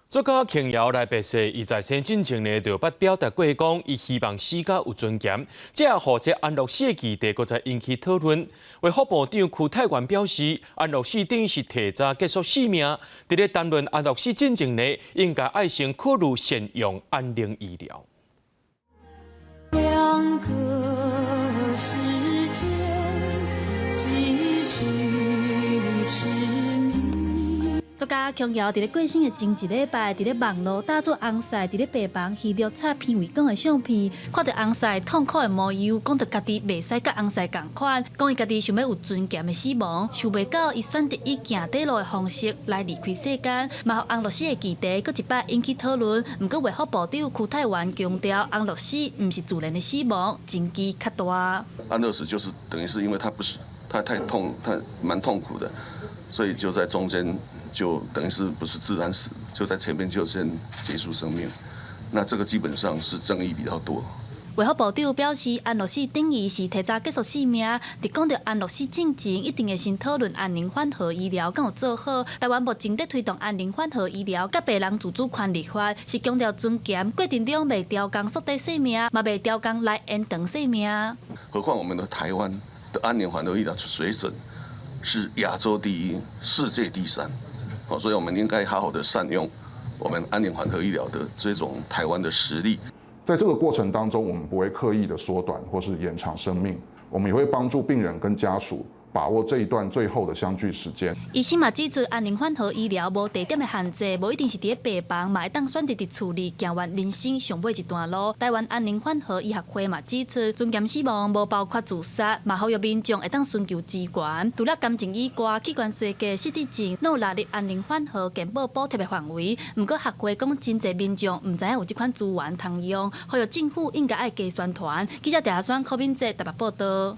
作家瓊瑤來白說，伊在生進前呢，就捌表達過講，伊希望死甲有尊嚴。這也予這安樂死的議題，閣再引起討論。衛福部長邱泰源表示，安樂死等於是提早結束生命。佇咧談論安樂死進前呢，應該愛先考慮善用安寧醫療。兩個世間，繼續痴迷。作家瓊瑤佇咧過身的前一禮拜，佇咧網路打出翁婿佇咧病房虛弱插鼻胃管的相片，看著翁婿痛苦的模樣，講著家己袂使佮翁婿仝款，講伊家己想欲有尊嚴的死亡，想袂到伊選擇以行短路的方式來離開世間，嘛予安樂死的議題閣一擺引起討論。毋過衛福部長邱泰源強調，安樂死毋是自然的死亡，爭議較大。安樂死就是等於是因為他不是他太痛，他蠻痛苦的，所以就在中間。就等於是不是自然死，就在前面就先結束生命，那這個基本上是爭議比較多。衛福部長表示，安樂死等於是提早結束生命。佇講著安樂死進前，一定會先討論安寧緩和醫療敢有做好。台灣目前佇推動安寧緩和醫療，佮病人自主權立法，是強調尊嚴，過程中袂調工縮短生命，嘛袂調工來延長生命。何況我們的台灣的安寧緩和醫療水準是亞洲第一，世界第三。所以我們應該好好的善用我們安寧緩和醫療的這種台灣的實力。在這個過程當中，我們不會刻意的縮短或是延長生命，我們也會幫助病人跟家屬把握這一段最後的相聚時間。醫生嘛指出，安寧緩和醫療無地點的限制，無一定是佇咧病房，嘛會當選擇佇厝裡行完人生上尾一段路。台灣安寧緩和醫學會嘛指出，尊嚴死亡無包括自殺，嘛呼籲民眾會當尋求支援。除了癌症以外，器官衰竭、失智症，攏有納入安寧緩和健保補貼的範圍。毋過學會講，真濟民眾毋知影有這款資源通用，呼籲政府應該愛加宣傳。記者鄭阿雙、柯敏哲台北報導。